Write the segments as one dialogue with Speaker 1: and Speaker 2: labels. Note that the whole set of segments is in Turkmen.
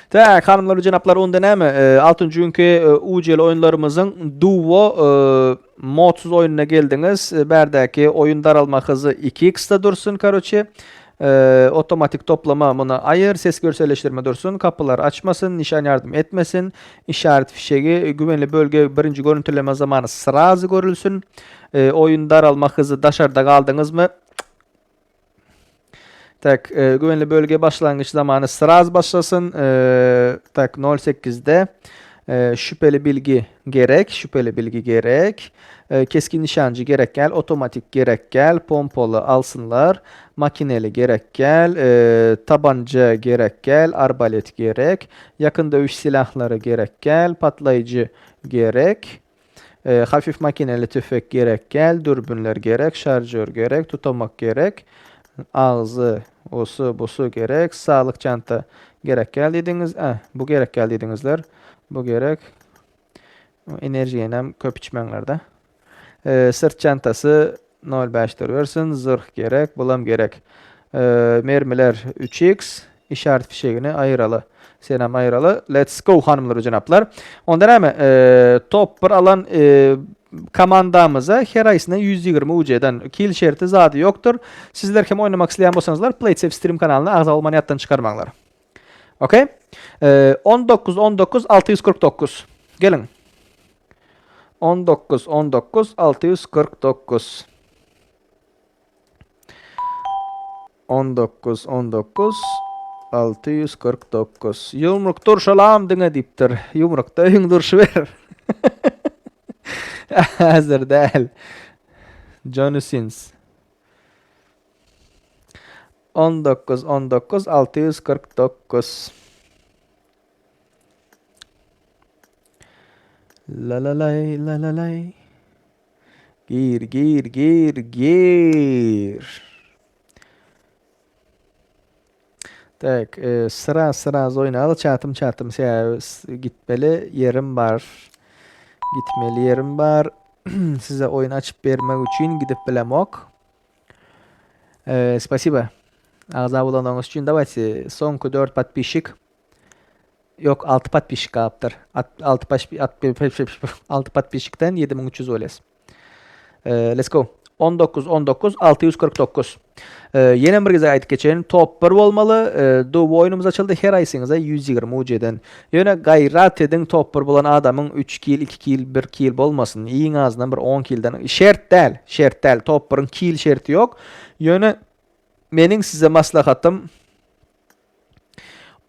Speaker 1: Tak, hanymlar we jenaplar, onda näme? E, altynjy günki e, UCL oýunlarymyzyň duo e, modsuz oýnuna geldiňiz. E, bärdäki oýun daralma hyzy 2x-de dursun, karoçe. E, otomatik toplama muny aýyr, ses görselleşdirme dursun, kapylar açmasyn, nişan ýardym etmesin, işaret fişegi, güvenli bölge birinji görüntüleme zamany srazy görülsün. E, oýun daralma hyzy daşarda galdyňyzmy? Tak, e, güvenli bölge başlangıç zamanı sraz başlasyn. E, tak 08'de e, şüpheli bilgi gerek, şüpheli bilgi gerek. E, keskin nişancı gerek gel, otomatik gerek gel, pompaly alsynlar, makineli gerek gel, e, tabanca gerek gel, arbalet gerek, yakın dövüş silahları gerek gel, patlayıcı gerek. Hafif makineli tüfek gerek däl, dürbünler gerek, şarjör gerek, tutamak gerek, agzy, osy, busy gerek, saglyk çanta gerek däl diýdiňiz, äh, bu gerek däl diýdiňizler, bu gerek. Energiýanam köp içmäňlerde. Syrt çantasy nol bäş durubersin, zyrh gerek, bulam gerek. Mermiler üç x, işaret fişegini aýyraly. Senem aýyraly. Let's go hanymlar we jenaplar. Onda näme? Top bir alan komandamyza her aýsyna 120 UC-den kill şerti zady ýokdur. Sizler hem oýnamak isleýän bolsaňyzlar PlaySafe Stream kanalyna agza bolmany ýatdan çykarmaňlar. Okey. 19 19 649. Geliň. 19 19 649. 19 19 649. Ýumruk durşalam diňe diýipdir. Ýumrukda öýüň durşy ber. Häzir däl. Johnny Sins. 19 19 649. La la lay la la lay. Gir gir gir gir. Tak, e, sıra sıra oýnaly çatym çatym sebäbi gitmeli ýerim bar. Gitmeli ýerim bar. Size oýun açyp bermek üçin gidip bilemok. E, spasiba. Agza bolanyňyz üçin dawajte soňky 4 podpisçik. Ýok, 6 podpisçik galypdyr. 6 6 podpisçikden 7300 bolýas. E, let's go. 19 19 649. E, ýene bir gezek aýdyp geçeýin. Top 1 bolmaly. E, Dubo oýnumyz açyldy. Her aýsyňyza 120 UC-den. Ýöne gaýrat ediň top 1 bolan adamyň 3 kill, 2 kill, 1 kill bolmasyn. Iň azyndan bir 10 killden. Şert däl. Şert däl. Top 1-iň kill şerti ýok. Ýöne meniň size maslahatym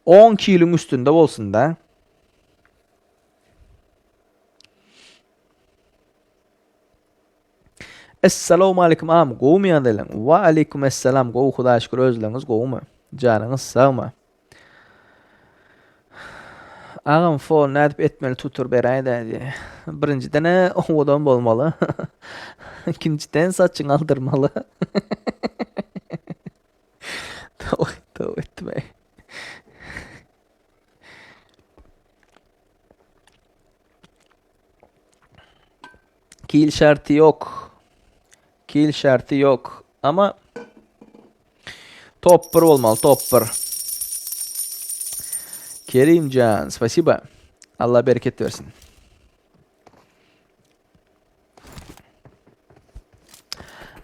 Speaker 1: 10 kiliň üstünde bolsun da. Essalawmaleýkum agam gowumy ýagdaýlaň? Wa aleýkum essalam gowy hudaýa şükür özleňiz gowumy? Janyňyz sagmy? Agam fon nädip etmeli tutur beräýdä diýe. Birinjiden owadan bolmaly. Ikinjiden saçyňy aldyrmaly. Tow tow etme. Kil şerti yok. Kil şerti yok. Ama top 1 bolmaly, top 1. Kerimcan, spasiba. Allah bereket bersin.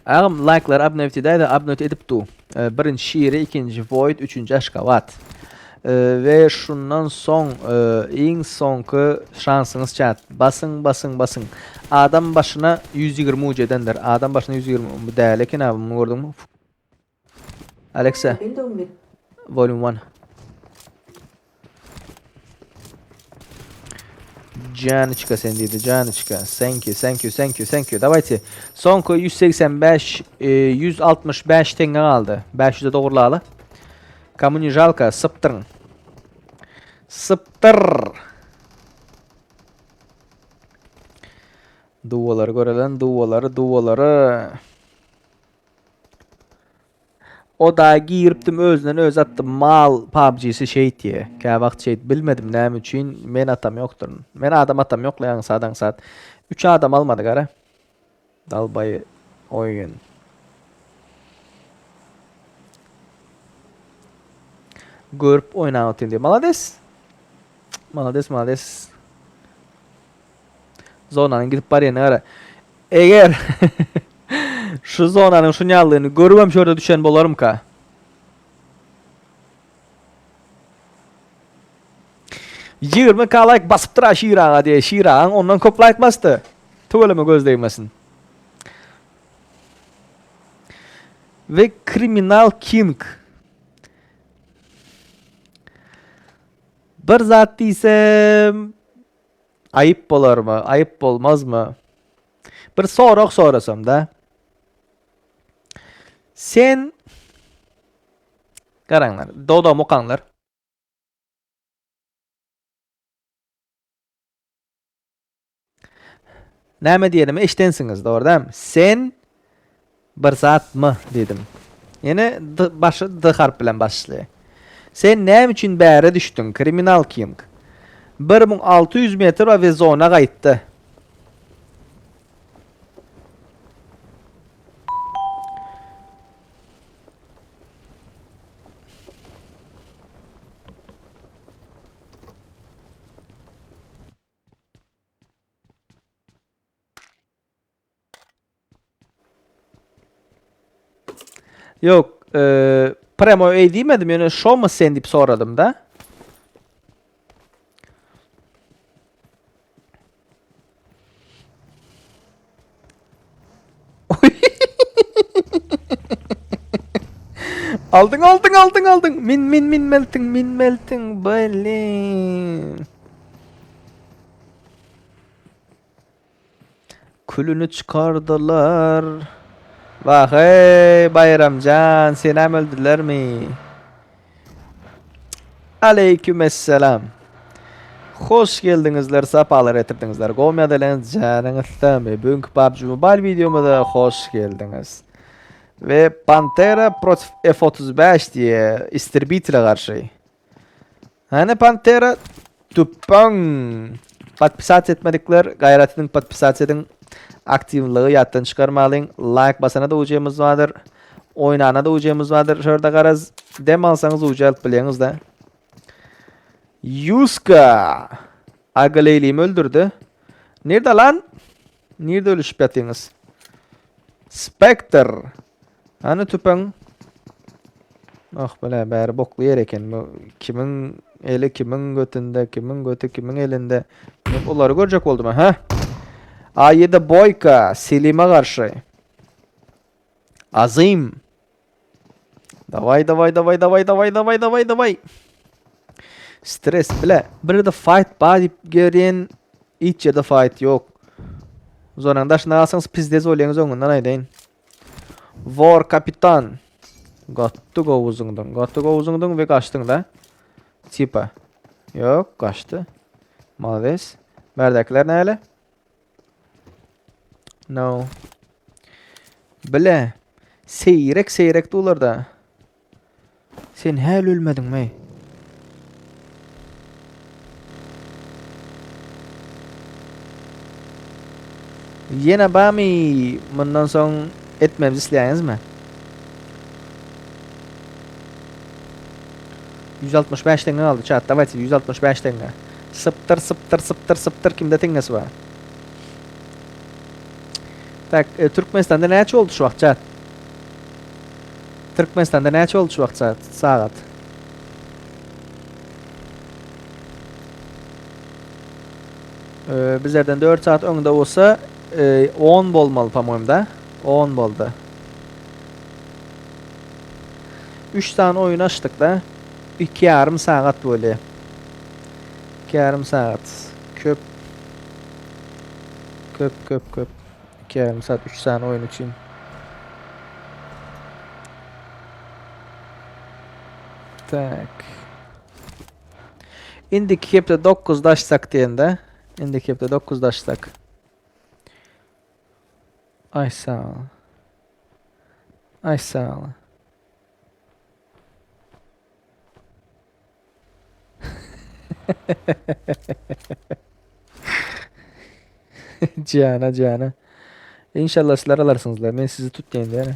Speaker 1: Agam laýklary obnowit edäýdä obnowit edip du. Birinji şiri, ikinji Void, üçünji Aşgabat. We şundan soň iň soňky şansyňyz çat. Basyň, basyň, basyň. Adam başyna 120 uc edendir. Adam başyna 120 bu däl eken abi muny gördüňmi? Alexa. Volume 1. Janiçka sen diýdi, Janiçka. Thank you, thank you, thank you, thank you. Dawajte. Soňky 185, 165 teňňe galdy. 500-e dogurlaly. Komu ne žalko, sypdyryň. Sypdyr. Duwalary görelen, duwalary, duwalary. Oda giripdim özünden özi atdy mal PUBG-si şeýtýä. Käwagt şeýt bilmedim näme üçin men atam ýokduryn. Men adam atam ýokla aňsat aňsat. 3 adam almady gara. Dalbaý oýun. Görüp oýnap otyryn diýip. Malades. Malades malades. Zonanyň gidip barýanyny gara. Eger şu zonanyň şunýalygyny görübem şu ýerde düşen bolarmyka? 20k like basypdyr ha Şir aga diýe. Şir agaň ondan köp like basdy. Tüweleme göz degmesin. Ve Kriminal King. Bir zat diýsem aýyp bolarmy, aýyp bolmazmy? Bir sorag sorasam da. Sen Garaňlar, dodagym okaňlar. Näme diýenimi eşdensiňiz, dogry dälmi? Sen bir zatmy diýdim. Ýene D başy D harp bilen başlaýar. Sen näme üçin bäre düşdüň, Kriminal King? 1600 metr we zona gaýtdy. Ýok, e, premo eý diýmedim, ýöne şomy sen diýip soradym da. Aldyň, aldyň, aldyň, aldyň. Min, min, min meltiň, min meltiň. Blin. Külüni çykardylar. Wah ey Bayramjan senem öldülermi? Aleyküm esselam. Hoş geldiňizler, sapalar getirdiňizler. Gowy ýagdaýlaryňyz janyňyz sagmy? Bugünkü PUBG Mobile videomyza hoş geldiňiz. Ve Pantera protiv F-35 diye istribitile garşy. Hany Pantera tüppaň. Podpisat etmedikler gaýrat ediň podpisat ediň. Aktiwligi ýatdan çykarmalyň. Like basana da ujemiz bardyr. Oýnana da ujemiz bardyr. Şurada garaz dem alsaňyz uje alyp bilýäňiz da. Ýuska. Aga Leýlimi öldürdi. Nirde lan? Nirde ölüşip ýatyňyz? Spectre. Hany tüpeň? Ah bile bäri bokly ýer eken. Bu kimiň eli kimiň götünde, kimiň göti kimiň elinde. Men olary görjek boldum ha. A7 Boyka Selime garşy. Azim. Daway daway daway daway daway daway daway daway. Stres bile. Bir de fight bar diýip görýän hiç ýerde fight ýok. Zonanyň daşynda galsaňyz pizdez bolýaňyz öňünden aýdaýyn. War kapitan. Gaty gowy zyňdyň. Gaty gowy zyňdyň we gaçdyň da. Tipa. Ýok, gaçdy. Malades. Bärdäkiler näle? No. Bile. Seýrek seýrek dular da. Sen häl ölmediňmi? Ýene bamy mundan soň etmemizi isleýäňizmi? 165 teňňe galdy çat. Dawajte 165 teňňe. Sypdyr, sypdyr, sypdyr, sypdyr kimde teňňesi bar? Tak, e, Türkmenistanda näçe boldy şu wagt çat? Türkmenistanda näçe boldy şu wagt saat? Sagat. Ee, bizlerden 4 saat öňde bolsa e, 10 bolmaly po-moýemu da. 10 boldy. 3 sany oýun açdyk da. 2 ýarym sagat bolýar. 2 ýarym sagat. Köp. Köp köp köp. 2 ýarym saat 3 sany oýun üçin. Tak. Indiki hepde 9-da açsak diýende. Indiki hepde 9-da açsak. Ay sağ ol. Ay sağ ol. Jana jana. İnşallah sizler alarsyňyzlar. Men sizi tutýan däl.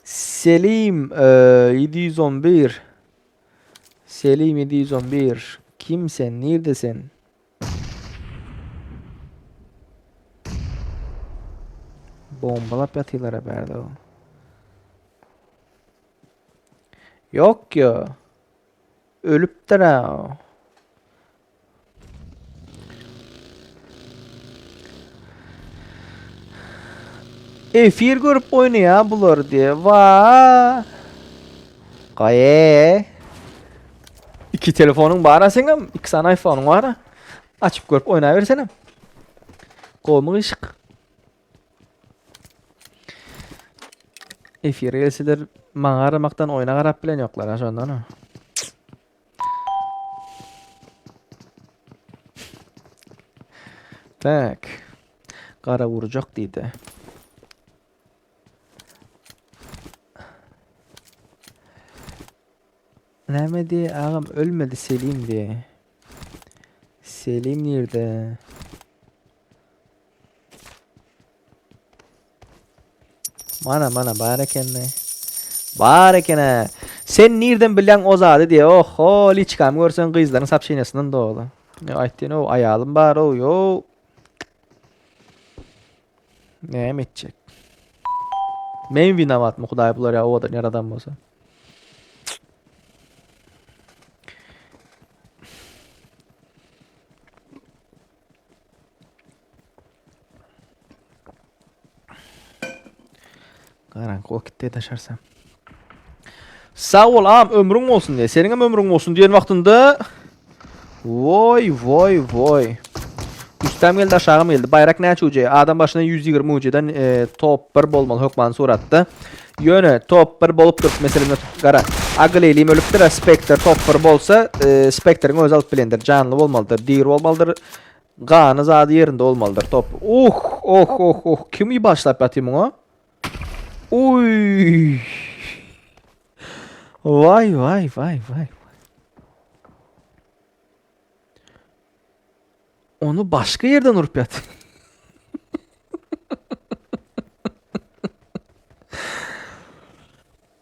Speaker 1: Selim e, 711. Selim 711. Kim sen? Nirde sen? Bombalap ýatylar bärde. Ýok ýo. Ölüpdir-ä o. Efir görüp oýnaýar bular diýe. Wa. Gaýe. Iki telefonyň bar-a seňem, iki sany iPhone-yň bar-a. Açyp görüp oýnabersenem. Gowmy gyşyk? Efire gelseler maňa garamakdan oýna garap bilen ýoklar ha şondan. Tak. Gara vuracak diýdi. Näme diýe agam ölmedi Selim diýe. Selim nirde? Mana mana bar ekenmi? Bar ekene. Sen nirden bilýäň o zady diýe. Oho, liçkamy görseň gyzlaryň sapşinesinden doly. Ne aýtdyn o aýalym bar o yo. Näme etjek? Men winavatmy Hudaý bular ýa owadan ýaradan bolsa. Garaňky bolup gitdi daşarsam. Sag bol am ömrüň bolsun diye. Seniň hem ömrüň bolsun diýen wagtynda Voý voý voý. Üstem geldi aşagym geldi. Baýrak näçe uje? Adam başyna 120 ujeden e, top 1 bolmaly hökman suratda. Ýöne top 1 bolup durup meselem gara. Agleylim ölüpdir, Spectre top 1 bolsa, e, Spectre'in özi alyp bilendir. Janly bolmalydyr, diri bolmalydyr. Gany zady ýerinde bolmalydyr top. Uh, oh, oh, oh. Kimi başlap ýatyr muňa? Uy. Vay vay vay vay. Onu başga ýerden urup ýatyr.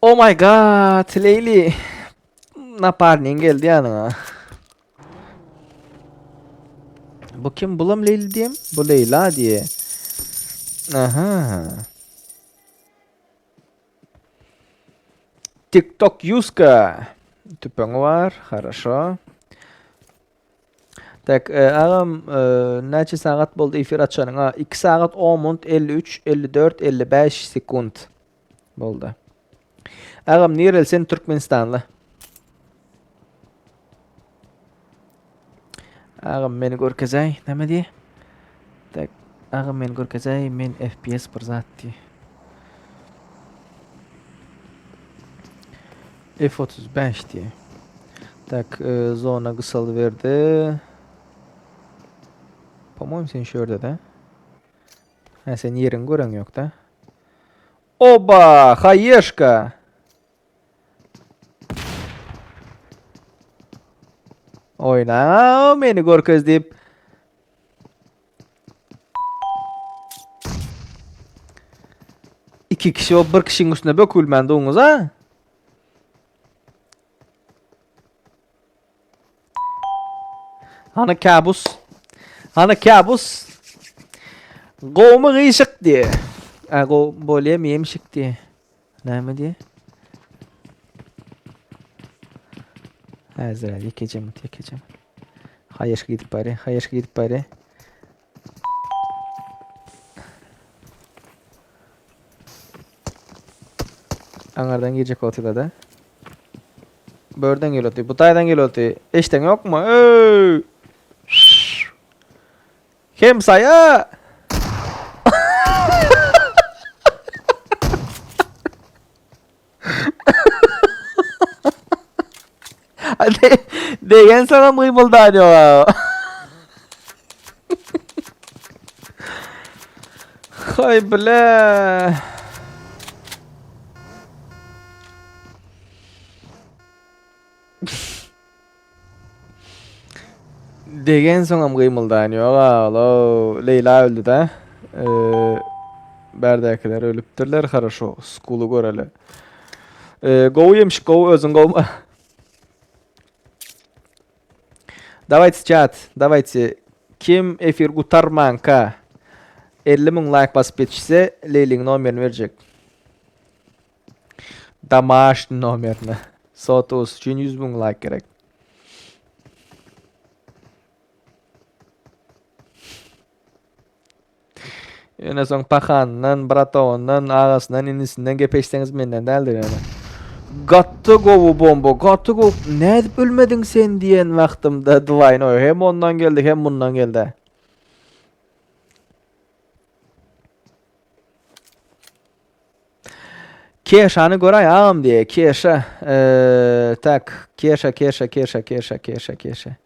Speaker 1: Oh my god, Leýli. Naparniň geldi ýanyňa. Bu kim? Bulam Leýli diýem? Bu Leýla diýe. Aha. TikTok Yuska. Tüpeňi bar. Хорошо. Tak, e, agam, e, näçe sagat boldy efir açanyňa? 2 sagat 10 minut 53, 54, 55 sekund boldy. Agam, nireli sen Türkmenistanly? Agam meni görkezäý, näme diýe? Tak, agam meni görkezäý, men FPS bir zat diýe. F35 diýe. Tak, e, zona gysaly berdi. Po-moýem sen şu ýerde de. Ha, sen ýeriňi gören ýok da. Oba, haýeşka. Oýna meni görkez diýip. Iki kişi o bir kişinin üstüne bökülmän duňuz ha. Hany kabus. Hany kabus. Gowmy gyşyk diýe. A go bolýa ýemişik diýe. Näme diýe? Häzir ýekeje mut, ýekeje mut. Haýaşka gidip barýa, haýaşka gidip barýa. Aňardan girjek otyda-da. Börden gelip oty, bu taýdan gelip oty. Eşden ýokmy? Öý! Hemsaýa! Degen soňam gymyldan ýok. Haý bile. Degen soňam gymyldan ýok alo Leýla öldi da. Bärdäkiler ölüpdirler haraşo skuly göreli. Gowy ýemiş gowy özüň gowmy? Dawayte chat, dawayte. Kim efir gutarmanka 50 müň laýk basyp ýetişse, Leýliň nomerini berjek. Damaşny nomerini. Sotus üçin 100 müň laýk gerek. Ýöne soň pahanyndan, bratowyndan, agasyndan, inisinden gep eşitseňiz menden däldir ýöne. Gaty gowy bomba, gaty gowy. Nädip ölmediň sen diýen wagtymda dwaýnoý hem ondan geldi, hem mundan geldi. Keşany göräý agam diýe, Keşa. Eee, tak, Keşa, Keşa, Keşa, Keşa, Keşa, Keşa.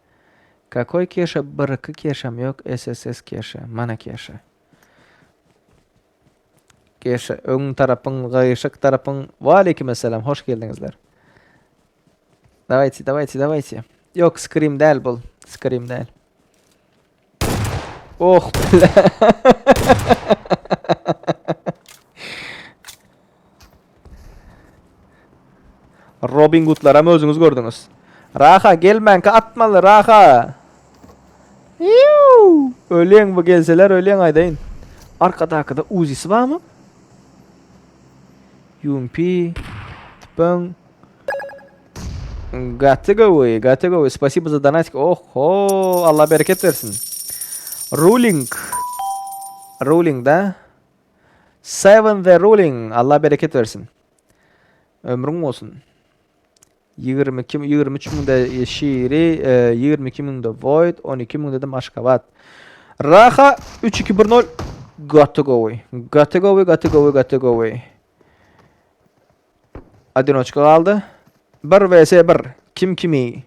Speaker 1: Kakoý Keşa? Bir-iki Keşam ýok, SSS Keşa. Mana Keşa. Keşa, öň tarapyň, gyşyk tarapyň. Waleýkim esselam, hoş geldiňizler. Dawayte, dawayte, dawayte. Ýok, skrim däl bul. Skrim däl. Oh bile. Robin Hoodlaram özüňiz gördüňiz. Raha gelmänkä atmaly Raha. Iu! Ölýäň bu gelseler ölýäň aýdaýyn. Arkadakyda Uzisi barmy? UMP tüpeň. Gaty gowy, gaty gowy. Spasibo za donatik. Oho, Allah bereket bersin. Ruling. Ruling da. Seven the ruling. Allah bereket bersin. Ömrüň bolsun. 22 23 müňde Şiri, 22 e, müňde Void, 12 müňde de Aşgabat. Raha 3 2 1 0 Gaty gowy. Gaty gowy, gaty gowy, gaty gowy. Odinoçka galdy. 1 vs 1. Kim kimi?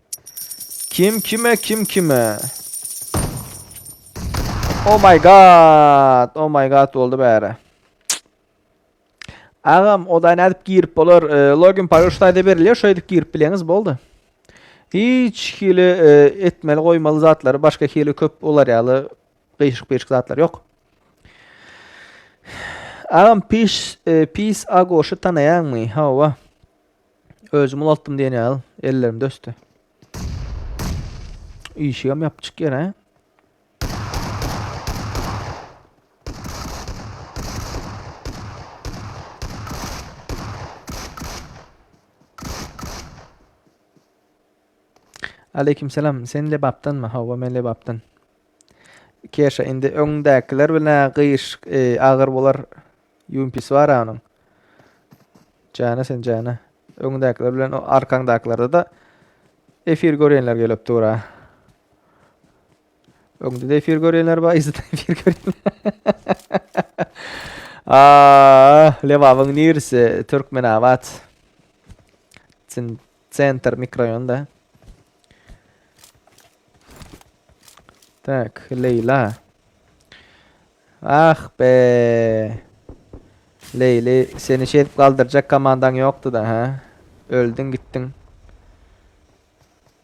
Speaker 1: Kim kime, kim kime? Oh my god. Oh my god boldy bäri. Agam, o da nädip girip bolar? E, login parol şu taýda berilýär, şo edip girip bileňiz boldy. Hiç hili e, etmeli goýmaly zatlary başga hili köp olar ýaly gyşyk-pyşyk zatlar ýok. Agam piş e, pis agoşy tanaýaňmy? Hawa. Özüm ulaltdym diýen ýaly ellerimde ösdi. Işigem ýapyk ýer, he? Aleýkim salam. Sen Lebapdanmy? Hawa, men Lebapdan. Keşa indi öňdäkiler bilen gyş e, agyr bolar. UMP'si bar onuň. Jana sen jana. Öňdäkiler bilen o arkaňdakilarda da efir görýänler gelip dur ha. Öňde de efir görýänler bar, yzda efir görýänler. Aa, Lebabyň nirisi? Türkmenabat. Sentr mikroýonda. Tak, Leýla. Ah be. Leýli, seni şeýdip galdyrjak komandaň ýokdy-da, hä? Öldüň gitdiň.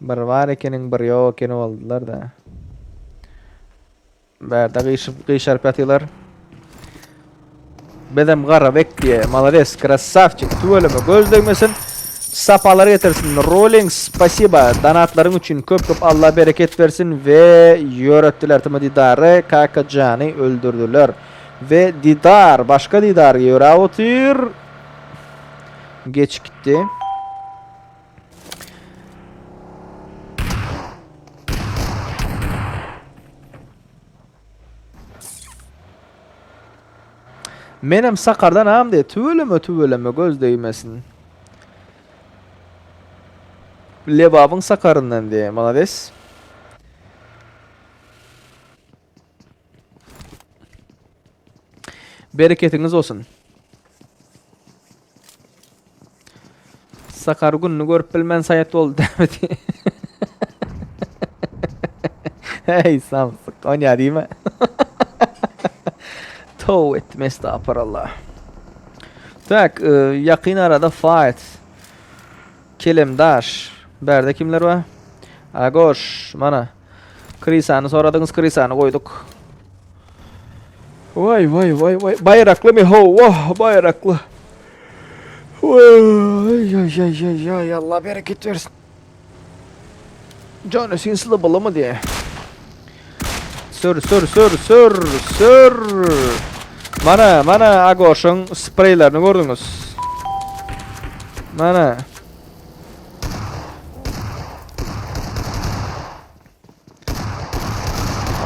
Speaker 1: Bir bar ekeniň, bir ýok ekeni boldular-da. Bärde gyşyp gyşaryp ýatylar. Bizem gara bek diýe. Malades, krasavçik. Tüweleme göz degmesin. Sapalar getirsin. Rolling spasiba. Donatlaryň üçin köp köp Allah bereket bersin we ýöretdiler Tm Didary, Kakajany öldürdiler. We Didar, başga Didar ýöräp otyr. Geç gitdi. Menem Sakardan agam diýe tüweleme tüweleme göz degmesin. Lebabyň Sakaryndan diýe malades. Bereketiňiz bolsun. Sakar gününi görüp bilmän saýat boldy dämi? Hey samsyk, onýa diýme. Tow etdim estagfurullah. Tak, e, ýakyn arada fight. Kelemdaş. Bärde kimler bar? Agoş, mana. Krisany soradyňyz, Krisany goýduk. Waý, waý, waý, waý. Baýraklymy? Hawa, baýrakly. Waý, waý, waý, waý, Allah bereket bersin. Johnny Sins lybylymy diýe. Sür sür sür sür sür. Mana mana Agoşyň spreýlerini gördüňiz. Mana.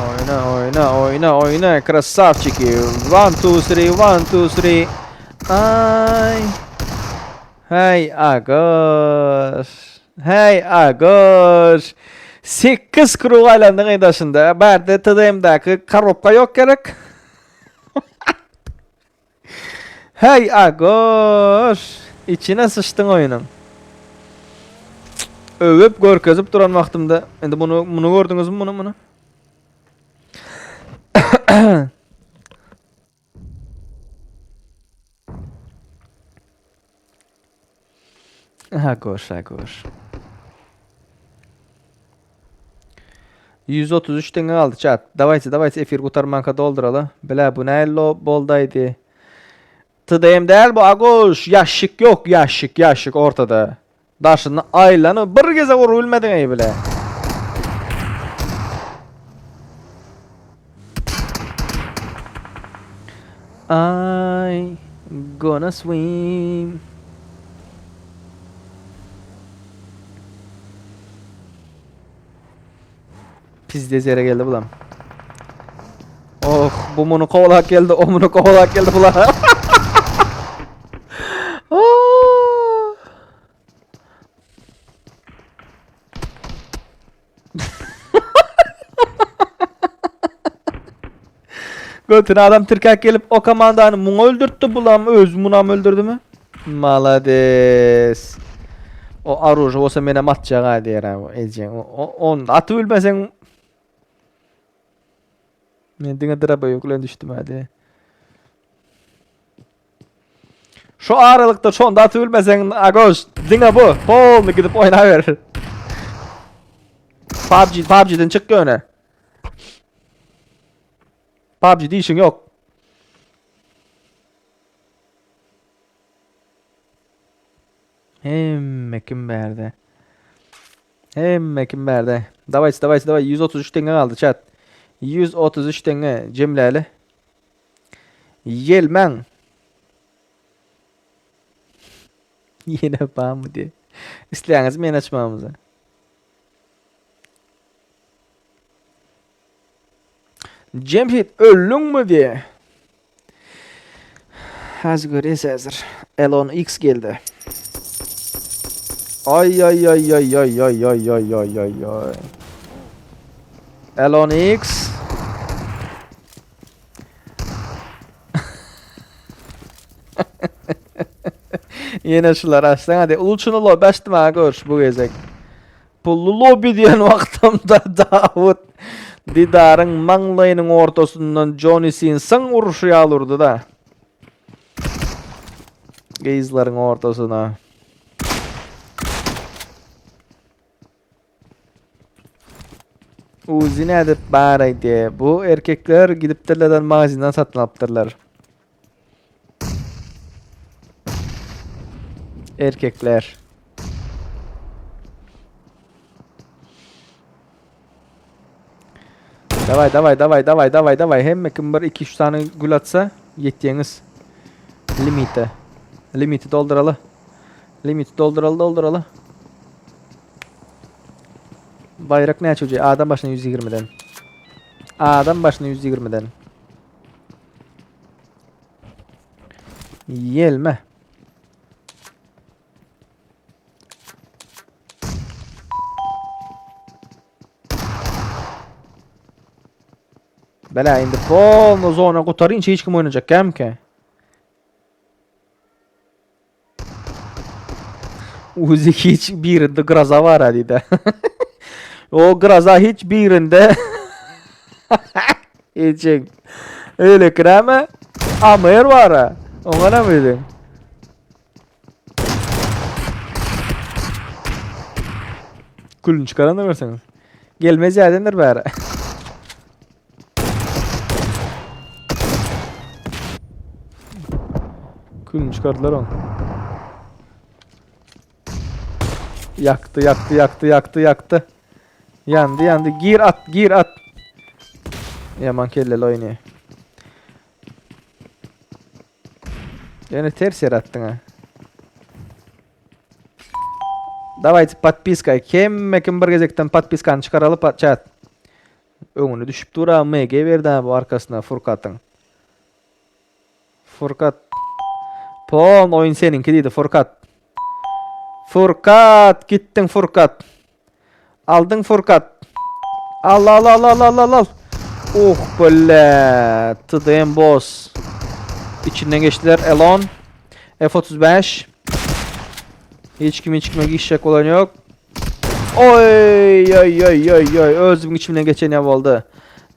Speaker 1: Oýna oýna oýna oýna krasavçiki. 1 2 3 1 2 3. Ay. Hey Agoş. Hey Agoş. 8 krug aýlandyň ey daşynda. Bärde TDM-däki korobka ýok gerek. Hey Agoş. Içine syçdyň oýnuň. Öwüp görkezip duran wagtymda indi bunu bunu gördüňizmi bunu bunu? Agoş agoş. 133 teňňe galdy chat. Dawayçy dawayçy efir gutarmanka dolduraly. Bile bu näl boldaýdy. TDM däl bu Agoş. Ýaşşik ýok ýaşşik ýaşşik ortada. Daşyny aýlanyp bir gezek urup bilmediň eý bile. I gonna swim. Pizdez ýere geldi bulam. Oh, bu muny kowalap geldi, o muny kowalap geldi bular. Oh. Götüne adam tirkäk gelip o komandany muňa öldürtdi bulam öz munam öldürdimi? Malades. O aružy bolsa menem atjak ha diýer ha ejeň. On atyp bilmeseň Men diňe draboýuk bilen düşdüm ha diýer. Şu aralykda şonda atyp bilmeseň Agoş diňe bu. Polny gidip oýnaber. PUBG PUBG'den çyk ýöne. PUBG'de işiň ýok. Hemme kim bärde? Hemme kim bärde? Dawayçy, dawayçy, daway. 133 teňňe galdy chat. 133 teňňe jemläli. Ýelmäň. Ýene barmy diýe. Isleýäňiz men açmamyzy. Jemşit öldüňmi diýe. Häzir görýäs häzir. Elon X geldi. Ay ay ay ay ay ay ay ay ay ay ay. Elon X. Ýene şular açsaň hadi ulçuny lobby açdym ha görüş bu gezek. Pully lobby diýen wagtymda Dawut Didaryň maňlaýynyň ortasyndan Johnny Sinsiň uruşy ýaly urdy-da. Gyzlaryň ortasyna. Uzi nädip bar aýdy. Bu erkekler gidipdirlerden magazinden satyn alypdyrlar. Erkekler. Daway daway daway daway daway daway hemme kim bir 2 3 sany gül atsa ýetýäňiz. Limite. Limiti dolduraly. Limiti dolduraly dolduraly. Baýrak näçe uja? Adam başyna 120-den. Adam başyna 120-den. Ýelme. Bela indi polny zona gutarynça hiç kim oýnajak kämkä? Uzi hiç birinde groza bar ha diýdi. O groza hiç birinde Ejeň. Öyle kireme Amer var ha. Oňa näme diýdiň? Külünü çıkaran da görseňiz. Gelmez ýerdendir bäri. Külünü çıkardılar onu. Yaktı, yaktı, yaktı, yaktı, yaktı. Ýandy, ýandy. Gir at, gir at. Ýaman kelleli oýny. Ýene ters ýere atdyň ha. Dawayte podpiska. Hemme kim bir gezekden podpiskany çykaraly chat. Öňüne düşüp dur ha MG berdi ha bu arkasyna Furkatyň. Furkat. Pon oýun seniňki diýdi Furkat. Furkat gitdiň Furkat. Aldyň Furkat. Al al al al al al al. Uh bile. TDM boss. İçinden geçdiler Elon. F35. Hiç kim hiç kime gişjek bolan yok. Oy oy oy oy oy özümiň içimden geçen ýa boldy.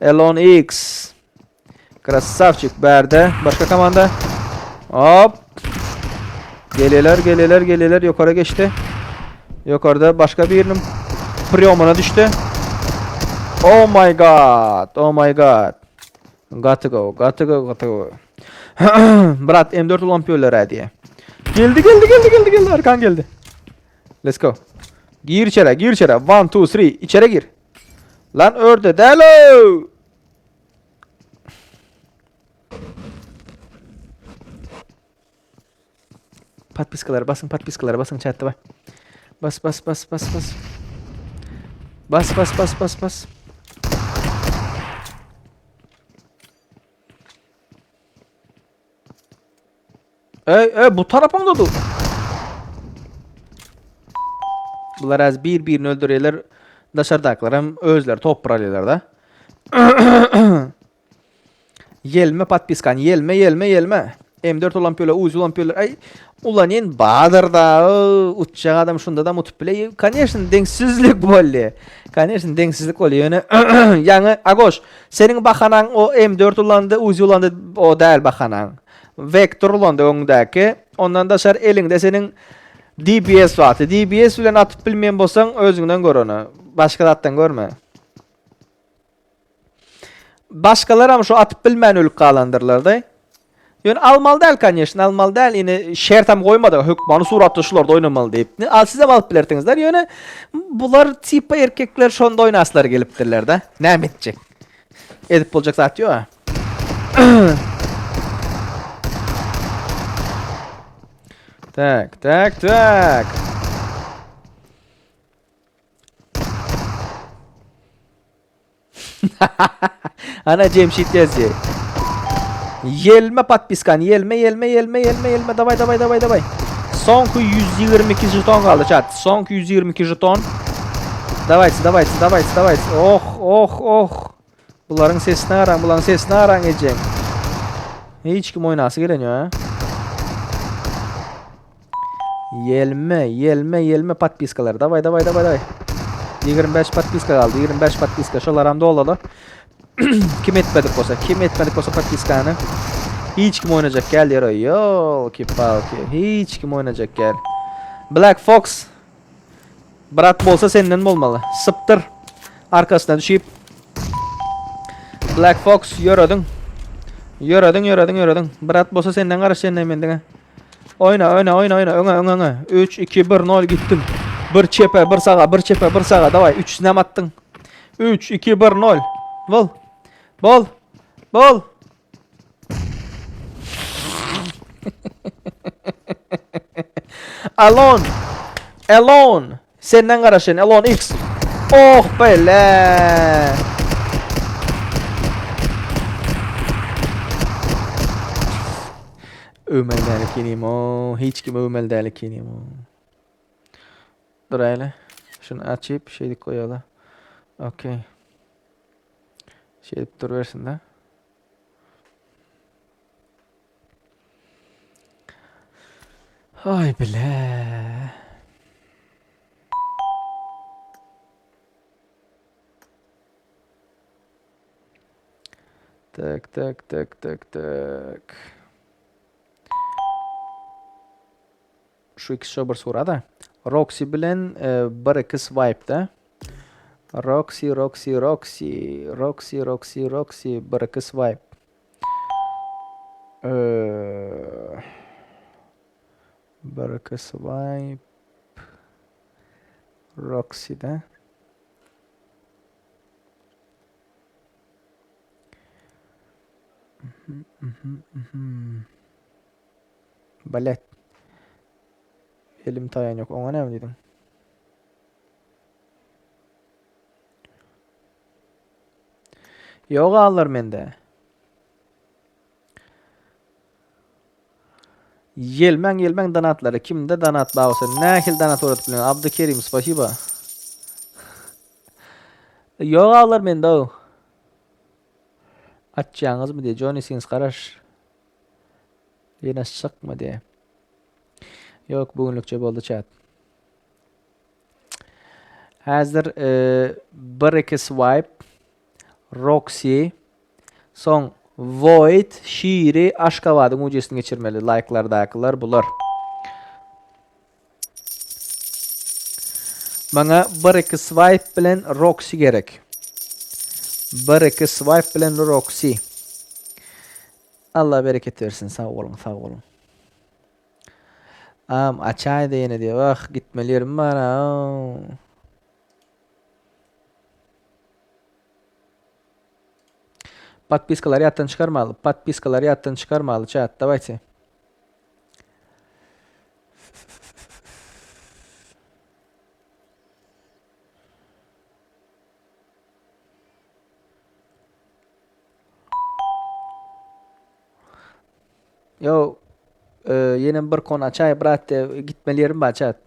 Speaker 1: Elon X. Krasavçik bärde. Başga komanda. Hop. Geleler, geleler, geleler. Yukarı geçti. Yukarıda başka birinin priyomuna düştü. Oh my god. Oh my god. Got to go. Got to go. Got to go. Brat M4 ulan piyöller diye. Geldi geldi geldi geldi geldi. Arkan geldi. Let's go. Gir içeri, gir içeri. 1 2 3 içeri gir. Lan örde delo. Podpiskalara basın, podpiskalara basın chatda bak. Bas bas bas bas bas. Bas bas bas bas bas. Ey ey bu tarapyňda dur. Bular az bir-birini öldürýärler. Daşardakylar hem özleri top alýarlar da. Ýelme podpiskany ýelme ýelme ýelme. M4 ulan pöle Uzi ulan pöle. Ay ulan en badyr da uçjak adam şunda da mutup bile. Конечно deňsizlik boldy. Конечно deňsizlik boldy. Ýöne ýaňy Agoş seniň bahanaň o M4 ulandy Uzi ulandy o däl bahanaň. Vektor ulandy öňdäki. Ondan daşary eliňde seniň DBS bardy. DBS bilen atyp bilmeýän bolsaň özüňden gör ony. Başga zatdan görme. Başgalaram şu atyp bilmän ölüp galandyrlar-da. Ýöne almaly däl, конечно, almaly däl. Ine şertem goýmady, hökmany suratda şularda oýnamaly diýip. Al sizem alyp bilersiňizler. Ýöne bular tipa erkekler şonda oýnaslar gelipdirler-de. Näme etjek? Edip boljak zat ýok. Tak, tak, tak. Ana Cemşit ýazýar. Ýelme podpiskany, ýelme, ýelme, ýelme, ýelme, ýelme. Daway, daway, daway, daway. Soňky 122 jeton galdy chat. Soňky 122 jeton. Dawayçy, dawayçy, dawayçy, dawayçy. Oh, oh, oh. Bularyň sesine garaň, bularyň sesine garaň ejeň. Hiç kim oýnasy gelen ýok, ha? Ýelme, ýelme, ýelme podpiskalar. Daway, daway, daway, daway. 25 podpiska galdy, 25 podpiska. Şolaram dolala. kim etmedik bolsa, kim etmedik bolsa podpiskany. Hiç kim oýnajak gel ýere. Ýolki palki. Hiç kim oýnajak gel. Black Fox. Brat bolsa senden bolmaly. Sypdyr. Arkasyna düşüp. Black Fox ýörediň. Ýörediň, ýörediň, ýörediň. Brat bolsa senden garaşýan men diňe. Oýna, oýna, oýna, oýna. Öňe, öňe, öňe. 3 2 1 0 gitdim. Bir çepe, bir saga, bir çepe, bir saga. Daway, üçüsini hem atdyň. 3 2 1 0. Bol. Bol. Bol. Alon. Alon. Senden garaşan Elon X. Oh bele. Öwmeli däl ekenim o. Hiç kim öwmeli däl ekenim o. Dur hele. Şunu açyp şeýdip goýaly. Okey. Şeýdip durubersin de. Ay bile. Tak tak tak tak tak. Şu ikisi şo bir surada. Roxy bilen e, bir iki swipe-da. Roxy, Roxy, Roxy, Roxy, Roxy, Roxy, bir iki swipe. Ee, bir iki swipe. Roxy-da. Balet. Elim taýan ýok. Oňa näme diýdiň? Ýok allar mende. Ýelmäň ýelmäň donatlary. Kimde donat bar bolsa nähili donat ugradyp bilen? Abdykerim spasiba. Ýok allar mende. Açýaňyzmy diýe Johnny Sins garaş. Ýene çykma diýe. Ýok bu günlükçe boldy chat. Häzir e, bir iki swipe Roxy soň Void Şiri Aşgabadyň ujesini geçirmeli laýklardakylar bular. Maňa bir iki swipe bilen Roxy gerek. Bir iki swipe bilen Roxy. Allah bereket bersin. Sag boluň, sag boluň. Am açaýda ýene diýip. Ah, gitmeli ýerim bar. Podpiskalary ýatdan çykarmaly. Podpiskalary ýatdan çykarmaly chat. Dawayte. Yo, e, ýene bir kon açaý brat de gitmeli ýerim bar chat.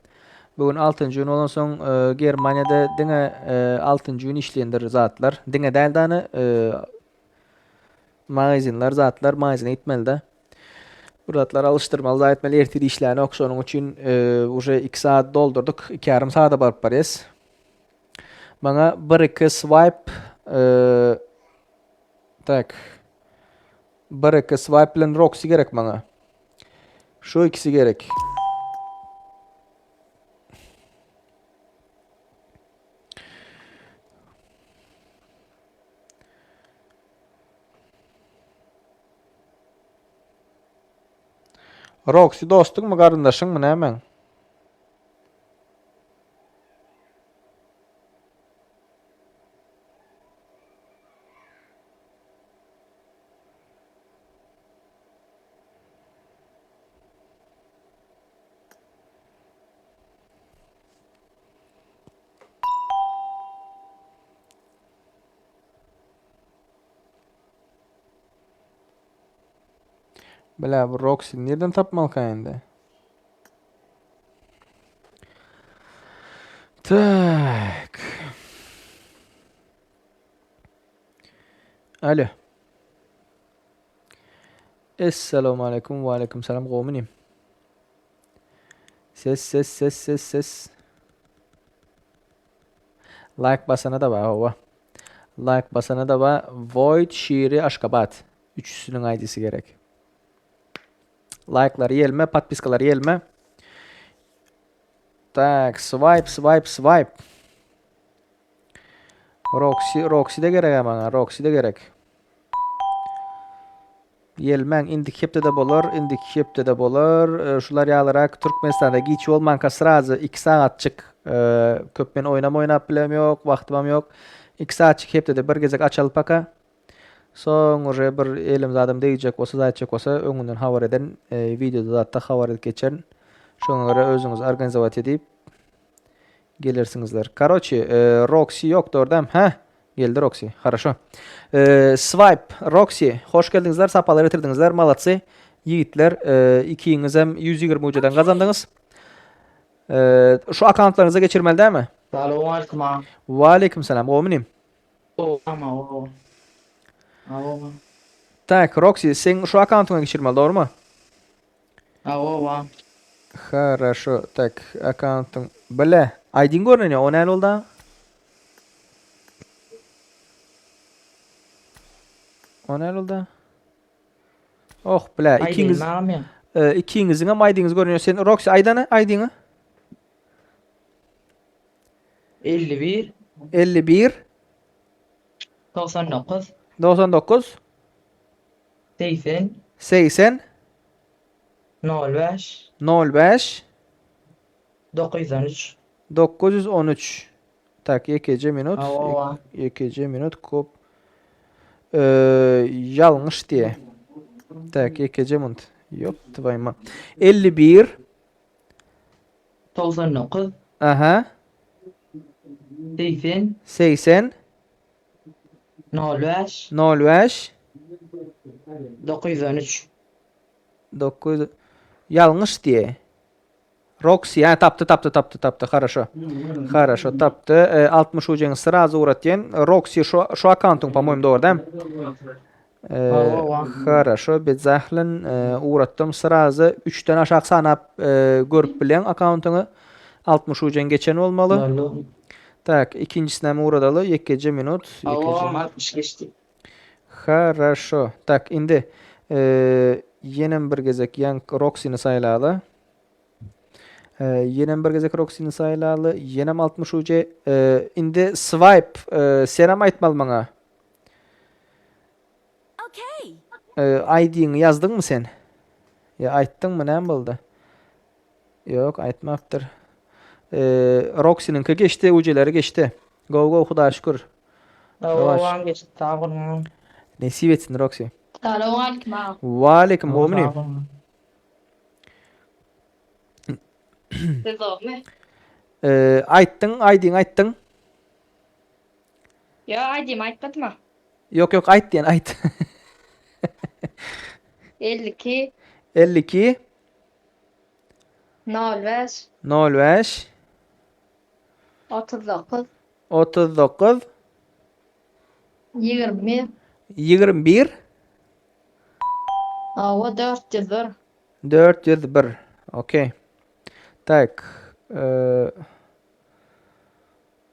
Speaker 1: Bu gün 6 gün bolan soň e, Germaniýada diňe e, 6 gün işleýändir zatlar. Diňe däl dany e, magazinler zatlar magazine gitmeli de. Bu zatlar alyşdyrmaly zat etmeli ertir işlänok şonuň üçin e, uje 2 saat doldurdyk. 2 ýarym saata baryp barýas. Maňa bir iki swipe e, tak bir iki swipe bilen Roxy gerek maňa. Şu ikisi gerek. Roxy dostuňmy, garyndaşyňmy, nämäň? Bile bu Roxy nirden tapmalyka indi? Tak. Alo. Esselamu aleyküm ve aleyküm selam gowmy Ses ses ses ses ses. Like basana da bar hawa. Like basana da bar. Void Şiri Aşgabat. Üçüsiniň ID'si gerek. Like'lar ýelme, podpiskalar ýelme. Tak, swipe, swipe, swipe. Roxy, Roxy de gerek maňa, Roxy de gerek. Ýelmäň, indiki hepdede bolar, indiki hepdede bolar. E, şular ýalyrak Türkmenistanda giç bolmanka srazy 2 sagatjyk e, köp men oýnam oýnap bilem ýok, wagtymam ýok. 2 sagatjyk hepdede bir gezek açalyp paka. Soň uje bir elim zadym degjek bolsa, zat etjek bolsa öňünden habar ederin. E, wideoda zatda habar edip geçerin. Şoňa görä özüňiz organizowat edip gelersiňizler. Karoçi, e, Roxy ýok dordam. Hä? Geldi Roxy. Haraşo. E, Swipe, Roxy, hoş geldiňizler, sapalar getirdiňizler. Malatsy. Ýigitler, e, ikiňizem 120 ujadan gazandyňyz. E, şu akkauntlaryňyza geçirmeli dämi?
Speaker 2: Salowmaleýkim aga.
Speaker 1: Waleýkim salam. Gowmy inim? Tak, Roxy, sen şu akkauntyňa geçirmeli, dogrymy?
Speaker 2: Hawa.
Speaker 1: Хорошо. Tak, akkauntyň bile. ID-iň görünýär, o näle boldy? O näle boldy? Oh, bile, ikiňiz e, ikiňiziň hem ID-ňiz görünýär. Sen Roxy aýdana ID-ňi?
Speaker 2: 51
Speaker 1: 51
Speaker 2: 99
Speaker 1: 99
Speaker 2: 80
Speaker 1: 80
Speaker 2: 05
Speaker 1: 05
Speaker 2: 913
Speaker 1: 913 Tak ýekeje minut.
Speaker 2: Hawa.
Speaker 1: Ýekeje minut kop. Ee, ýalňyş diýe. Tak, ýekeje munt. Ýop, twaýma. 51.
Speaker 2: 99.
Speaker 1: Aha.
Speaker 2: 80.
Speaker 1: 80.
Speaker 2: 05.
Speaker 1: 05.
Speaker 2: 913.
Speaker 1: 9 Ýalňyş diýe. Roxy, ha tapdy, tapdy, tapdy, tapdy. Haraşo. Haraşo tapdy. E, 60 ujeň srazu ugratýan. Roxy şu şu akkauntyň, po-moýemu, dogry dämi? E, haraşo, bezahlin e, ugratdym srazu. 3-den aşak sanap e, görüp bilen akkauntyňy. 60 ujeň geçen bolmaly. Tak, ikinjisine hem ugradaly. Ýekeje minut. Ýekeje.
Speaker 2: 60 geçdi.
Speaker 1: Haraşo. Tak, indi e, ýenem bir gezek ýank Roxyny saýlaly. Ýenem bir gezek Roxyny saýlaly. Ýenem 60 UC. Indi swipe senem aýtmaly maňa.
Speaker 3: Okay.
Speaker 1: ID-ňi ýazdyňmy sen? Ýa aýtdyňmy, näme boldy? Ýok, aýtmapdyr. Roxynyňky geçdi, UC-leri geçdi. Go go, Hudaýa şükür.
Speaker 2: Ýawaş. geçdi, sag boluň.
Speaker 1: Nesip etsin Roxy.
Speaker 4: Salowmaleýkim aga.
Speaker 1: Waleýkim, gowmy?
Speaker 4: Siz gowmy?
Speaker 1: Ee, aýtdyň, aýdyň aýtdyň.
Speaker 4: Ýok, aýdym aýtmadym-a.
Speaker 1: Ýok, ýok, aýt diýen, aýt.
Speaker 4: 52
Speaker 1: 52
Speaker 4: 05
Speaker 1: 05
Speaker 4: 39
Speaker 1: 39
Speaker 4: 21
Speaker 1: 21
Speaker 4: Hawa 401.
Speaker 1: 401. Okey. Tak. Ee,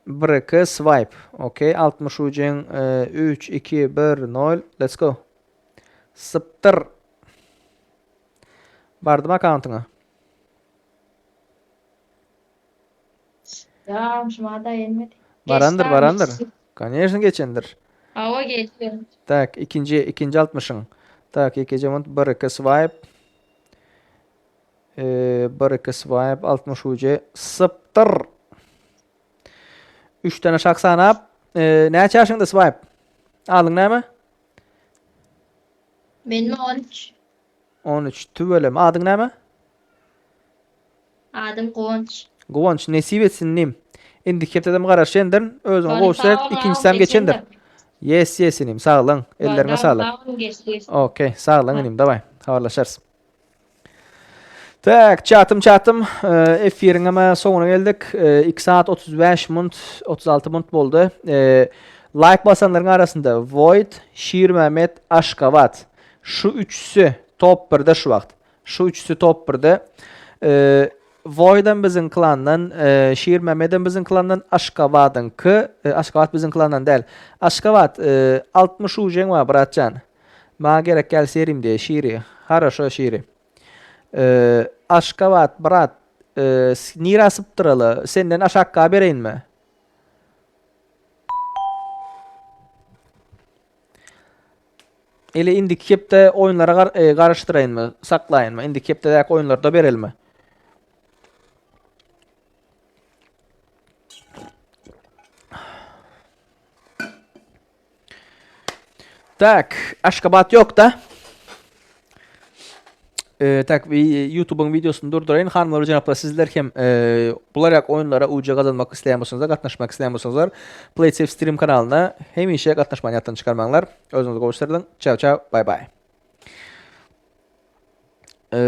Speaker 1: 1 2 swipe. Okey. 60 ucuň 3 2 1 0. Let's go. Sypdyr. Bardym akkauntyňa.
Speaker 4: Ýa, şuma da gelmedi.
Speaker 1: Barandyr, barandyr. Конечно geçendir.
Speaker 4: Hawa geçdi.
Speaker 1: Tak, ikinji, ikinji 60-yň. Tak, ikinji munt 1 2 swipe. Ee, 1 2 swipe 60 ucu sypdyr. 3 tane şak sanap. Ee, näçe ýaşyňda swipe? Adyň näme?
Speaker 4: Benim 13.
Speaker 1: 13. Tüweleme. Adyň näme?
Speaker 4: Adym Guwanç.
Speaker 1: Guwanç, nesip etsin inim. Indiki hepdedem garaşýandyr. Özüňe
Speaker 4: Bary
Speaker 1: gowy seret,
Speaker 4: sag boluň,
Speaker 1: ikinjisem geçendir.
Speaker 4: geçendir.
Speaker 1: Yes, yes inim, saglyň. Ellerine saglyk.
Speaker 4: Sag boluň, geçdi, geçdi.
Speaker 1: Okey, saglyň inim, daway. Habarlaşarys. Tak, çatym çatym, e, efiriň hem soňuna geldik. 2 saat 35 munt, 36 munt boldy. E, like basanlaryň arasynda Void, Şirmämmet, Aşgabat. Şu üçüsi top 1-de şu wagt. Şu üçüsi top birde. Voidem biziň klandan, Şirmemedem biziň klandan, Aşgabadyňky, Aşgabat biziň klandan däl. Aşgabat, 60 ujeň bar, bratjan. Maňa gerek gel serim diýe, Şiri. Haraşo Şiri. Aşgabat, brat, nirä sypdyraly? Senden aşakka bereýinmi? Ili indiki hepde oýunlara gar, e, garyşdyraýynmy, saklaýynmy? Indiki hepdedäki oýunlarda berelmi? Tak, Aşgabat ýok da. E, tak, YouTube'un videosunu durdurayın. Hanımlar ve cenaplar sizler hem e, bularak oyunlara UC kazanmak isteyen bolsaňyzlar, gatnaşmak isteyen bolsaňyzlar, PlaySafe Stream kanalyna hemişe gatnaşmany ýatdan çykarmaňlar. Özüňizi gowy serdin. Çao çao, bye bye. E,